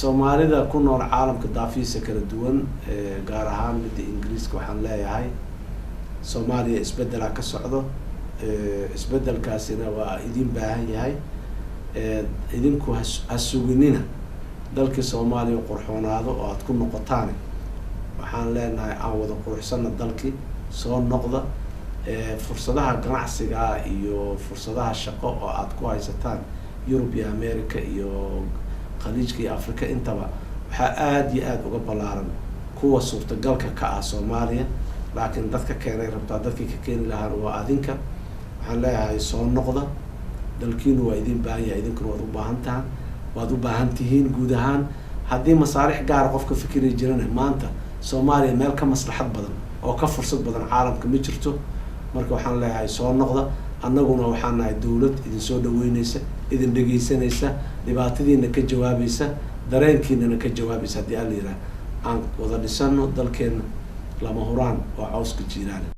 Soomaalida ku nool caalamka daafihiisa kala duwan, gaar ahaan midda Ingiriiska, waxaan leeyahay Soomaaliya isbeddelaa ka socdo. Isbeddelkaasina waa idin baahan yahay. Idinku ha suginina dalkii Soomaaliya qurxoonaado oo aada ku noqotaane. Waxaan leenahay aan wada quruxsana dalkii, soo noqda. Fursadaha ganacsiga iyo fursadaha shaqo oo aada ku haysataan Yurub iyo America iyo Khaliijka iyo Africa intaba waxaa aada iyo aada uga ballaaran kuwa suurtagalka ka ah Soomaaliya, laakiin dadka keenay rabtaa, dadkii ka keeni lahaan waa adinka. Waxaan leeyahay soo noqda, dalkiinu waa idin baahan yahay, idinkuna waad u baahan tahan, waad u baahan tihiin guud ahaan. Haddii masaalix gaara qofka fikiri jirana, maanta Soomaaliya meel ka maslaxad badan oo ka fursad badan caalamka ma jirto. Marka waxaan leeyahay soo noqda. Annaguna waxaan nahay dawlad idin soo dhaweyneysa, idin dhegeysanaysa, dhibaatadiina ka jawaabaysa, dareenkiinana ka jawaabaysa. Haddii Alla yidhaah, aan wada dhisano dalkeena. Lama huraan waa cawska jiiraale.